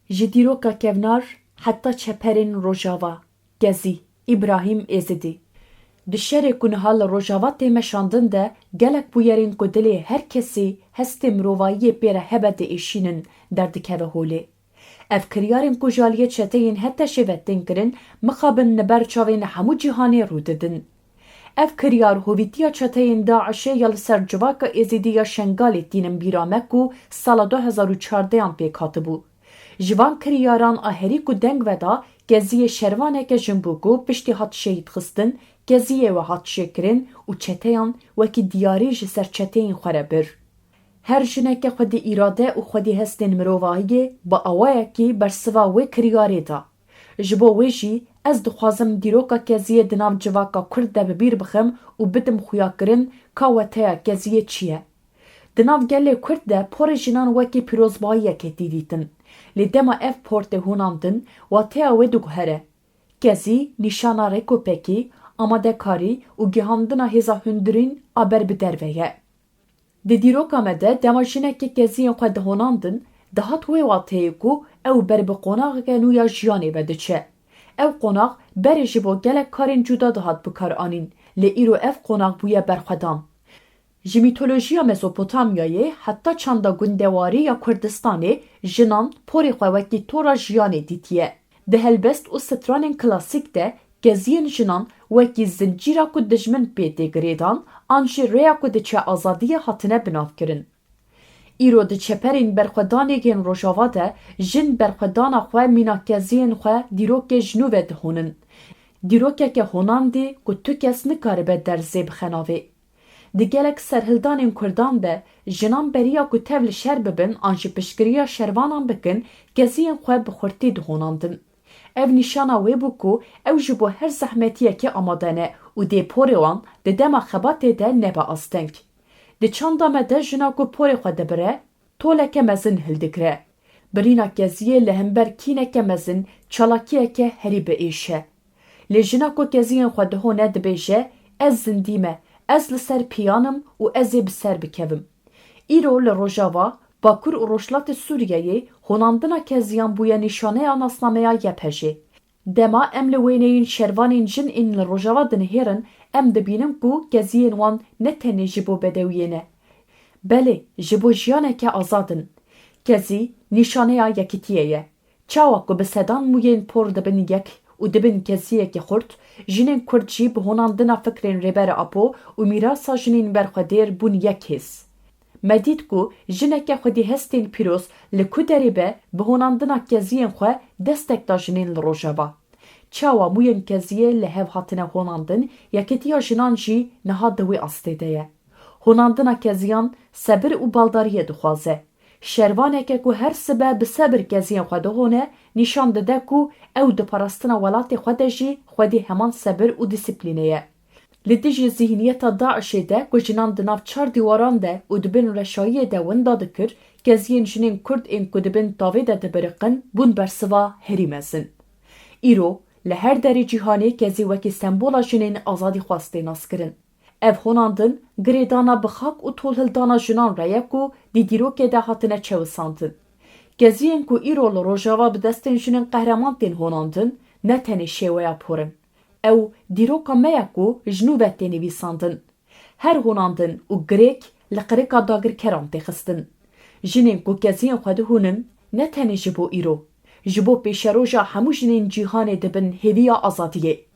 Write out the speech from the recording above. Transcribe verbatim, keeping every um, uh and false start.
Ji dîroka kevnar heta çeperên Rojava, Kezî, Îbrahîm Êzidî. Di şerê ku niha li Rojava tê meşandin de gelek bûyerên ku dilê her kesî hestê mirovayiyê pê re hebe diêşînin derdikeve holê. Ev kiryarên ku ji aliyê çeteyên HTŞ'ê ve tên kirin, mixabin li ber çavên hemû cîhanê rû didin. Ev kiryar hovîtiya çeteyên DAIŞ'ê ya li ser civaka Êzidî ya Şengalê tînin bîra me ku sala du hezar û çardehan pêk hatibû. Ji van kiryaran a herî ku deng veda, Keziyê şervaneke jin bû ku piştî hat şehîdxistin, Keziyê we hat çêkirin û çeteyan wekî diyarî ji ser çeteyên xwe re bir. Her jineke xwedî îrade û xwedî hestên mirovahiyê bi awayekî bersiva wê kiryarê da. Ji bo wê jî ez dixwazim dîroka Keziyê di nav civaka Kurd de bi bîr bixim û bidim xuyakirin ka weteya Keziyê çi ye. Di nav gelê Kurd de porê jinan wekî pîrozbayiyekê tê dîtin. Lê dema ev por tê honandin, wateya wê diguhere. Kezî nîşana rêkopekî, amadekarî û gihandina hêza hundirîn a ber bi derve ye. Di dîroka me de dema jinekê Keziyên xwe dihonandin, dihat wê wateyê ku ew ber bi qonaxeke nû ya jiyanê ve diçe. Ew qonax berê ji bo gelek karên cuda dihat bikaranîn, lê îro ev qonax bûye berxwedan. Ji mîtolojiya Mezopotamyayê heta çanda gundewarî ya Kurdistanê jinan porê xwe wekî tora jiyanê dîtiye. Di helbest û stranên klasîk de keziyên jinan wekî zincîra ku dijmin pê tê girêdan an jî rêya ku diçe azadiyê hatine binavkirin. Îro di çeperên berxwedanê yên Rojava de jin berxwedana xwe mîna keziyên xwe dîrokê ji nû ve dihonin. Dîrokeke honandî ku tu kes nikaribe derzê bixe navê. Di gelek serhildanên Kurdan de jinan beriya ku tev li şer bibin an jî piştgiriya şervanan bikin, keziyên xwe bi xurtî dihonandin. Ev nîşana wê bû ku ew ji bo her zehmetiyekê amade ne û dê porê wan di dema xebatê de nebe asteng. Di çanda me de jina ku porê xwe dibire, toleke mezin hildigire. Birîna keziyê li hember kîneke mezin çalakiyeke herî bi êş e. Lê jina ku keziyên xwe dihone dibêje, ez zindî me, ez li ser piyan im û ez ê bi ser bikevim. Îro li Rojava, Bakur û Rojhilatê Sûriyeyê honandina keziyan bûye nîşaneya nasnameya YPJ'ê. Dema em li wêneyên şervanên jin ên li Rojava dinihêrin, em dibînin ku keziyên wan ne tenê ji bo bedewiyê ne. Belê, ji bo jiyaneke azad in. Kezî, nîşaneya yekitiyê ye. Çawa ku bi sedan mûyên por dibin yek û dibin keziyekî xurt, jinên Kurd jî bi honandina fikrên Rêber Apo û mîrasa jinên berxwedêr bûn yek hêz. Me dît ku jineke xwedî hestên pîroz li ku derê be, bi honandina keziyên xwe destek da jinên li Rojava. Çawa mûyên keziyê li hev hatine honandin, yekitiya jinan jî niha di wê astê de ye. Honandina keziyan sebir û baldariyê dixwaze. Şervaneke ku her sibe bi sebir keziyên xwe dihone, nîşan dide ku ew di parastina welatê xwe de jî xwedî heman sebir û dîsîplînê ye. Li dijî zîhniyeta DAIŞ'ê de ku jinan di nav çar dîwaran de û di bin reşayiyê de winda dikir, keziyên jinên Kurd ên ku di bin tavê de dibiriqin, bûn bersiva herî mezin. Îro, li her derê cîhanê kezî wekî sembola jinên azadîxwaz tê naskirin. Ev honandin, girêdana bi xak û tolhildana jinan re ye ku di dîrokê de hatine çewisandin. Keziyên ku îro li Rojava bi destên jinên qehreman tên honandin, ne tenê şêweya por in. Ew dîroka me ye ku ji nû ve tê nivîsandin. Her honandin û girêk li qirika dagirkeran tê xistin. Jinên ku keziyên xwe dihûnin, ne tenê ji bo îro, ji bo pêşeroja hemû jinên cîhanê dibin hêviya azadiyê.